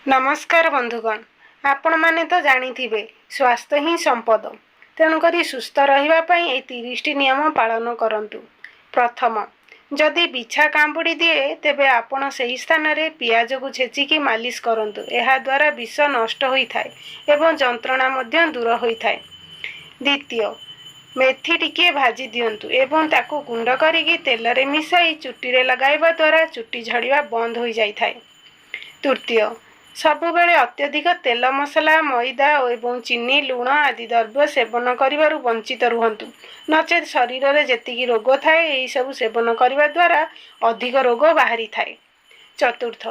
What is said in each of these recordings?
ନମସ୍କାର ବନ୍ଧୁଗଣ, ଆପଣମାନେ ତ ଜାଣିଥିବେ, ସ୍ୱାସ୍ଥ୍ୟ ହିଁ ସମ୍ପଦ। ତେଣୁକରି ସୁସ୍ଥ ରହିବା ପାଇଁ ଏହି 30ଟି ନିୟମ ପାଳନ କରନ୍ତୁ। ପ୍ରଥମ, ଯଦି ବିଛା କାମୁଡ଼ି ଦିଏ, ତେବେ ଆପଣ ସେହି ସ୍ଥାନରେ ପିଆଜକୁ ଛେଚିକି ମାଲିସ କରନ୍ତୁ। ଏହାଦ୍ୱାରା ବିଷ ନଷ୍ଟ ହୋଇଥାଏ ଏବଂ ଯନ୍ତ୍ରଣା ମଧ୍ୟ ଦୂର ହୋଇଥାଏ। ଦ୍ୱିତୀୟ, ମେଥି ଟିକିଏ ଭାଜି ଦିଅନ୍ତୁ ଏବଂ ତାକୁ ଗୁଣ୍ଡ କରିକି ତେଲରେ ମିଶାଇ ଚୁଟିରେ ଲଗାଇବା ଦ୍ୱାରା ଚୁଟି ଝଡ଼ିବା ବନ୍ଦ ହୋଇଯାଇଥାଏ। ତୃତୀୟ, ସବୁବେଳେ ଅତ୍ୟଧିକ ତେଲ ମସଲା, ମଇଦା ଏବଂ ଚିନି, ଲୁଣ ଆଦି ଦ୍ରବ୍ୟ ସେବନ କରିବାରୁ ବଞ୍ଚିତ ରୁହନ୍ତୁ। ନଚେତ୍ ଶରୀରରେ ଯେତିକି ରୋଗ ଥାଏ, ଏହିସବୁ ସେବନ କରିବା ଦ୍ୱାରା ଅଧିକ ରୋଗ ବାହାରିଥାଏ। ଚତୁର୍ଥ,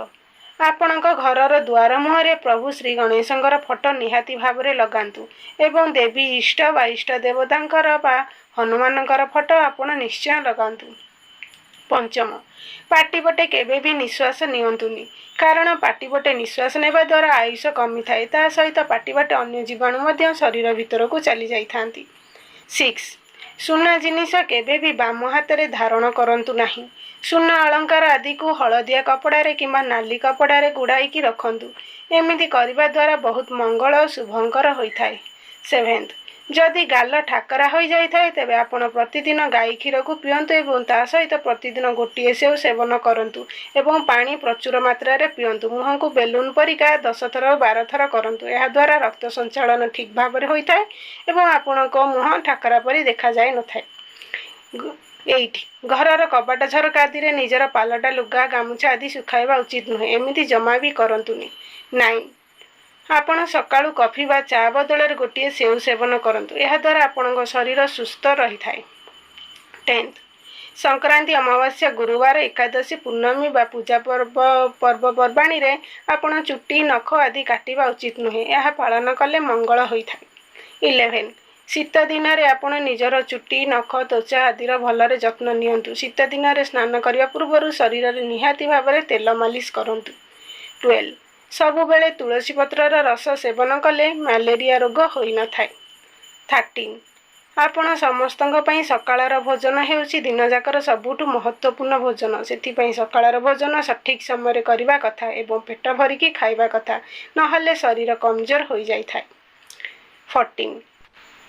ଆପଣଙ୍କ ଘରର ଦୁଆର ମୁହଁରେ ପ୍ରଭୁ ଶ୍ରୀ ଗଣେଶଙ୍କର ଫଟୋ ନିହାତି ଭାବରେ ଲଗାନ୍ତୁ ଏବଂ ଦେବୀ ଇଷ୍ଟ ବା ଇଷ୍ଟ ଦେବତାଙ୍କର ବା ହନୁମାନଙ୍କର ଫଟୋ ଆପଣ ନିଶ୍ଚୟ ଲଗାନ୍ତୁ। ପଞ୍ଚମ, ପାଟି ପଟେ କେବେ ବି ନିଶ୍ୱାସ ନିଅନ୍ତୁନି, କାରଣ ପାଟି ପଟେ ନିଶ୍ୱାସ ନେବା ଦ୍ୱାରା ଆୟୁଷ କମିଥାଏ। ତା ସହିତ ପାଟି ବାଟେ ଅନ୍ୟ ଜୀବାଣୁ ମଧ୍ୟ ଶରୀର ଭିତରକୁ ଚାଲି ଯାଇଥାନ୍ତି। ସିକ୍ସ, ସୁନା ଜିନିଷ କେବେ ବି ବାମ ହାତରେ ଧାରଣ କରନ୍ତୁ ନାହିଁ। ସୁନା ଅଳଙ୍କାର ଆଦିକୁ ହଳଦିଆ କପଡ଼ାରେ କିମ୍ବା ନାଲି କପଡ଼ାରେ ଗୁଡ଼ାଇକି ରଖନ୍ତୁ। ଏମିତି କରିବା ଦ୍ୱାରା ବହୁତ ମଙ୍ଗଳ ଓ ଶୁଭଙ୍କର ହୋଇଥାଏ। ସେଭେନ୍ଥ, ଯଦି ଗାଲ ଠାକରା ହୋଇଯାଇଥାଏ, ତେବେ ଆପଣ ପ୍ରତିଦିନ ଗାଈ କ୍ଷୀରକୁ ପିଅନ୍ତୁ ଏବଂ ତା ସହିତ ପ୍ରତିଦିନ ଗୋଟିଏ ସେଉ ସେବନ କରନ୍ତୁ ଏବଂ ପାଣି ପ୍ରଚୁର ମାତ୍ରାରେ ପିଅନ୍ତୁ। ମୁହଁକୁ ବେଲୁନ ପରିକା 10 ଥର, 12 ଥର କରନ୍ତୁ। ଏହାଦ୍ୱାରା ରକ୍ତ ସଞ୍ଚାଳନ ଠିକ୍ ଭାବରେ ହୋଇଥାଏ ଏବଂ ଆପଣଙ୍କ ମୁହଁ ଠାକରା ପରି ଦେଖାଯାଇନଥାଏ। ଏଇଟ୍, ଘରର କବାଟ, ଝରକା ଆଦିରେ ନିଜର ପାଲଟା ଲୁଗା, ଗାମୁଛା ଆଦି ଶୁଖାଇବା ଉଚିତ ନୁହେଁ। ଏମିତି ଜମା ବି କରନ୍ତୁନି। ନାଇନ୍, ଆପଣ ସକାଳୁ କଫି ବା ଚା ବଦଳରେ ଗୋଟିଏ ସେଉ ସେବନ କରନ୍ତୁ। ଏହାଦ୍ୱାରା ଆପଣଙ୍କ ଶରୀର ସୁସ୍ଥ ରହିଥାଏ। ଟେନ୍ଥ, ସଂକ୍ରାନ୍ତି, ଅମାବାସ୍ୟା, ଗୁରୁବାର, ଏକାଦଶୀ, ପୂର୍ଣ୍ଣମୀ ବା ପୂଜା ପର୍ବ, ପର୍ବପର୍ବାଣୀରେ ଆପଣ ଚୁଟି, ନଖ ଆଦି କାଟିବା ଉଚିତ ନୁହେଁ। ଏହା ପାଳନ କଲେ ମଙ୍ଗଳ ହୋଇଥାଏ। 11, ଶୀତ ଦିନରେ ଆପଣ ନିଜର ଚୁଟି, ନଖ, ତ୍ୱଚା ଆଦିର ଭଲରେ ଯତ୍ନ ନିଅନ୍ତୁ। ଶୀତ ଦିନରେ ସ୍ନାନ କରିବା ପୂର୍ବରୁ ଶରୀରରେ ନିହାତି ଭାବରେ ତେଲ ମାଲିସ କରନ୍ତୁ। 12, ସବୁବେଳେ ତୁଳସୀ ପତ୍ରର ରସ ସେବନ କଲେ ମ୍ୟାଲେରିଆ ରୋଗ ହୋଇନଥାଏ। 13, ଆପଣ ସମସ୍ତଙ୍କ ପାଇଁ ସକାଳର ଭୋଜନ ହେଉଛି ଦିନଯାକର ସବୁଠୁ ମହତ୍ତ୍ୱପୂର୍ଣ୍ଣ ଭୋଜନ। ସେଥିପାଇଁ ସକାଳର ଭୋଜନ ସଠିକ୍ ସମୟରେ କରିବା କଥା ଏବଂ ପେଟ ଭରିକି ଖାଇବା କଥା, ନହେଲେ ଶରୀର କମଜୋର ହୋଇଯାଇଥାଏ। 14,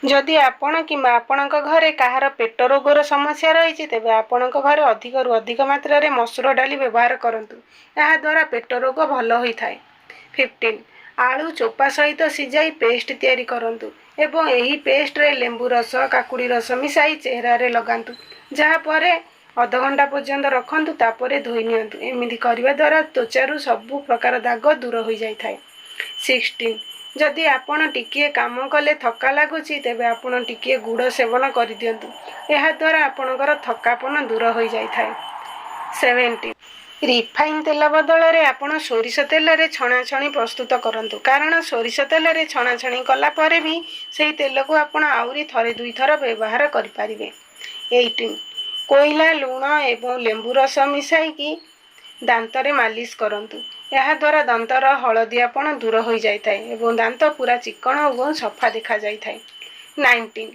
ଯଦି ଆପଣ କିମ୍ବା ଆପଣଙ୍କ ଘରେ କାହାର ପେଟ ରୋଗର ସମସ୍ୟା ରହିଛି, ତେବେ ଆପଣଙ୍କ ଘରେ ଅଧିକରୁ ଅଧିକ ମାତ୍ରାରେ ମସୁର ଡାଲି ବ୍ୟବହାର କରନ୍ତୁ। ଏହାଦ୍ୱାରା ପେଟ ରୋଗ ଭଲ ହୋଇଥାଏ। 15, ଆଳୁ ଚୋପା ସହିତ ସିଝାଇ ପେଷ୍ଟ ତିଆରି କରନ୍ତୁ ଏବଂ ଏହି ପେଷ୍ଟରେ ଲେମ୍ବୁ ରସ, କାକୁଡ଼ି ରସ ମିଶାଇ ଚେହେରାରେ ଲଗାନ୍ତୁ, ଯାହାପରେ ଅଧଘଣ୍ଟା ପର୍ଯ୍ୟନ୍ତ ରଖନ୍ତୁ, ତାପରେ ଧୋଇ ନିଅନ୍ତୁ। ଏମିତି କରିବା ଦ୍ୱାରା ତ୍ୱଚାରୁ ସବୁ ପ୍ରକାର ଦାଗ ଦୂର ହୋଇଯାଇଥାଏ। 16, ଯଦି ଆପଣ ଟିକିଏ କାମ କଲେ ଥକ୍କା ଲାଗୁଛି, ତେବେ ଆପଣ ଟିକିଏ ଗୁଡ଼ ସେବନ କରିଦିଅନ୍ତୁ। ଏହାଦ୍ୱାରା ଆପଣଙ୍କର ଥକାପନ ଦୂର ହୋଇଯାଇଥାଏ। 17, ରିଫାଇନ୍ ତେଲ ବଦଳରେ ଆପଣ ସୋରିଷ ତେଲରେ ଛଣାଛଣି ପ୍ରସ୍ତୁତ କରନ୍ତୁ, କାରଣ ସୋରିଷ ତେଲରେ ଛଣାଛଣି କଲା ପରେ ବି ସେହି ତେଲକୁ ଆପଣ ଆହୁରି ଥରେ ଦୁଇଥର ବ୍ୟବହାର କରିପାରିବେ। 18, କୋଇଲା, ଲୁଣ ଏବଂ ଲେମ୍ବୁ ରସ ମିଶାଇକି ଦାନ୍ତରେ ମାଲିସ କରନ୍ତୁ। ଏହାଦ୍ୱାରା ଦାନ୍ତର ହଳଦିଆପଣ ଦୂର ହୋଇଯାଇଥାଏ ଏବଂ ଦାନ୍ତ ପୁରା ଚିକ୍କଣ ଏବଂ ସଫା ଦେଖାଯାଇଥାଏ। 19,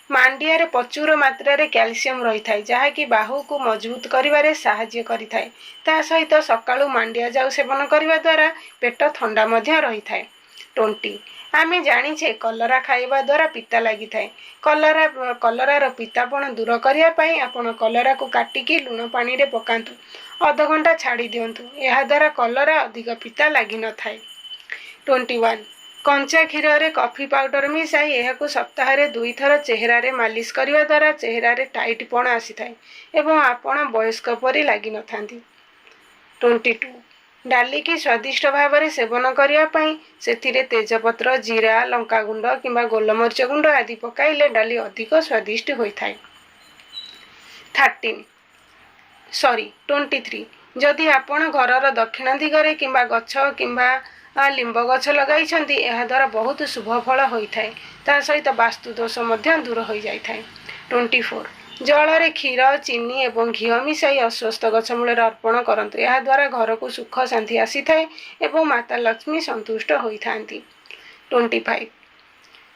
ମାଣ୍ଡିଆରେ ପ୍ରଚୁର ମାତ୍ରାରେ କ୍ୟାଲସିୟମ ରହିଥାଏ, ଯାହାକି ବାହୁକୁ ମଜବୁତ କରିବାରେ ସାହାଯ୍ୟ କରିଥାଏ। ତା ସହିତ ସକାଳୁ ମାଣ୍ଡିଆ ଯାଉ ସେବନ କରିବା ଦ୍ୱାରା ପେଟ ଥଣ୍ଡା ମଧ୍ୟ ରହିଥାଏ। 20, ଆମେ ଜାଣିଛେ, କଲରା ଖାଇବା ଦ୍ୱାରା ପିତା ଲାଗିଥାଏ। କଲରାର ପିତାପଣ ଦୂର କରିବା ପାଇଁ ଆପଣ କଲରାକୁ କାଟିକି ଲୁଣ ପାଣିରେ ପକାନ୍ତୁ, ଅଧଘଣ୍ଟା ଛାଡ଼ି ଦିଅନ୍ତୁ। ଏହାଦ୍ୱାରା କଲରା ଅଧିକ ପିତା ଲାଗିନଥାଏ। 21, କଞ୍ଚା କ୍ଷୀରରେ କଫି ପାଉଡ଼ର ମିଶାଇ ଏହାକୁ ସପ୍ତାହରେ ଦୁଇଥର ଚେହେରାରେ ମାଲିସ କରିବା ଦ୍ୱାରା ଚେହେରାରେ ଟାଇଟ୍ ପଣ ଆସିଥାଏ ଏବଂ ଆପଣ ବୟସ୍କ ପରି ଲାଗିନଥାନ୍ତି। 22, ଡାଲିକି ସ୍ୱାଦିଷ୍ଟ ଭାବରେ ସେବନ କରିବା ପାଇଁ ସେଥିରେ ତେଜପତ୍ର, ଜିରା, ଲଙ୍କାଗୁଣ୍ଡ କିମ୍ବା ଗୋଲମରିଚ ଗୁଣ୍ଡ ଆଦି ପକାଇଲେ ଡାଲି ଅଧିକ ସ୍ୱାଦିଷ୍ଟ ହୋଇଥାଏ। 13, ସରି, 23, ଯଦି ଆପଣ ଘରର ଦକ୍ଷିଣ ଦିଗରେ କିମ୍ବା ଗଛ କିମ୍ବା ଲିମ୍ବ ଗଛ ଲଗାଇଛନ୍ତି, ଏହାଦ୍ୱାରା ବହୁତ ଶୁଭ ଫଳ ହୋଇଥାଏ। ତା ସହିତ ବାସ୍ତୁ ଦୋଷ ମଧ୍ୟ ଦୂର ହୋଇଯାଇଥାଏ। 24, ଜଳରେ କ୍ଷୀର, ଚିନି ଏବଂ ଘିଅ ମିଶାଇ ଅଶ୍ୱତ୍ଥ ଗଛ ମୂଳରେ ଅର୍ପଣ କରନ୍ତୁ। ଏହାଦ୍ୱାରା ଘରକୁ ସୁଖ ଶାନ୍ତି ଆସିଥାଏ ଏବଂ ମାତା ଲକ୍ଷ୍ମୀ ସନ୍ତୁଷ୍ଟ ହୋଇଥାନ୍ତି। 25,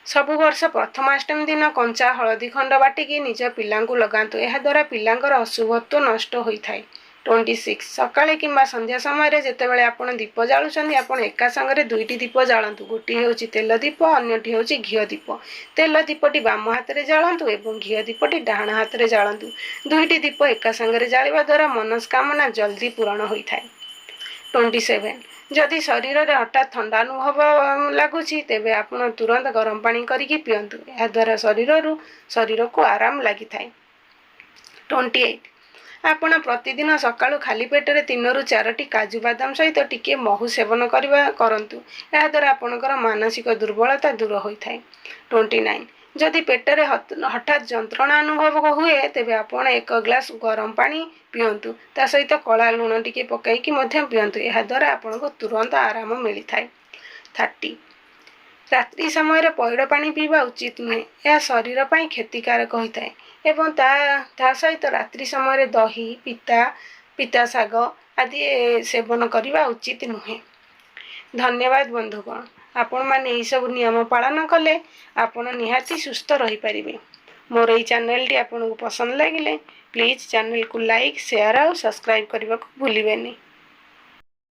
ସବୁ ବର୍ଷ ପ୍ରଥମାଷ୍ଟମୀ ଦିନ କଞ୍ଚା ହଳଦୀ ଖଣ୍ଡ ବାଟିକି ନିଜ ପିଲାଙ୍କୁ ଲଗାନ୍ତୁ। ଏହାଦ୍ୱାରା ପିଲାଙ୍କର ଅଶୁଭତ୍ୱ ନଷ୍ଟ ହୋଇଥାଏ। 26, ସକାଳେ କିମ୍ବା ସନ୍ଧ୍ୟା ସମୟରେ ଯେତେବେଳେ ଆପଣ ଦୀପ ଜାଳୁଛନ୍ତି, ଆପଣ ଏକା ସାଙ୍ଗରେ ଦୁଇଟି ଦୀପ ଜାଳନ୍ତୁ। ଗୋଟିଏ ହେଉଛି ତେଲ ଦୀପ, ଅନ୍ୟଟି ହେଉଛି ଘିଅ ଦୀପ। ତେଲ ଦୀପଟି ବାମ ହାତରେ ଜାଳନ୍ତୁ ଏବଂ ଘିଅ ଦୀପଟି ଡାହାଣ ହାତରେ ଜାଳନ୍ତୁ। ଦୁଇଟି ଦୀପ ଏକା ସାଙ୍ଗରେ ଜାଳିବା ଦ୍ୱାରା ମନସ୍କାମନା ଜଲ୍ଦି ପୂରଣ ହୋଇଥାଏ। 27, ଯଦି ଶରୀରରେ ହଠାତ୍ ଥଣ୍ଡା ଅନୁଭବ ଲାଗୁଛି, ତେବେ ଆପଣ ତୁରନ୍ତ ଗରମ ପାଣି କରିକି ପିଅନ୍ତୁ। ଏହାଦ୍ୱାରା ଶରୀରକୁ ଆରାମ ଲାଗିଥାଏ। 28, ଆପଣ ପ୍ରତିଦିନ ସକାଳୁ ଖାଲି ପେଟରେ ତିନରୁ ଚାରୋଟି କାଜୁ ବାଦାମ ସହିତ ଟିକିଏ ମହୁ ସେବନ କରନ୍ତୁ। ଏହାଦ୍ୱାରା ଆପଣଙ୍କର ମାନସିକ ଦୁର୍ବଳତା ଦୂର ହୋଇଥାଏ। 29, ଯଦି ପେଟରେ ହଠାତ୍ ଯନ୍ତ୍ରଣା ଅନୁଭବ ହୁଏ, ତେବେ ଆପଣ ଏକ ଗ୍ଲାସ୍ ଗରମ ପାଣି ପିଅନ୍ତୁ। ତା ସହିତ କଳା ଲୁଣ ଟିକେ ପକାଇକି ମଧ୍ୟ ପିଅନ୍ତୁ। ଏହାଦ୍ୱାରା ଆପଣଙ୍କୁ ତୁରନ୍ତ ଆରାମ ମିଳିଥାଏ। 30, ରାତ୍ରି ସମୟରେ ପଇଡ଼ ପାଣି ପିଇବା ଉଚିତ ନୁହେଁ। ଏହା ଶରୀର ପାଇଁ କ୍ଷତିକାରକ ହୋଇଥାଏ ଏବଂ ତା ସହିତ ରାତ୍ରି ସମୟରେ ଦହି, ପିତା ଶାଗ ଆଦି ସେବନ କରିବା ଉଚିତ ନୁହେଁ। ଧନ୍ୟବାଦ ବନ୍ଧୁଗଣ। ଆପଣମାନେ ଏହିସବୁ ନିୟମ ପାଳନ କଲେ ଆପଣ ନିହାତି ସୁସ୍ଥ ରହିପାରିବେ। ମୋର ଏଇ ଚ୍ୟାନେଲଟି ଆପଣଙ୍କୁ ପସନ୍ଦ ଲାଗିଲେ ପ୍ଲିଜ୍ ଚ୍ୟାନେଲକୁ ଲାଇକ୍, ସେୟାର ଆଉ ସବସ୍କ୍ରାଇବ୍ କରିବାକୁ ଭୁଲିବେନି।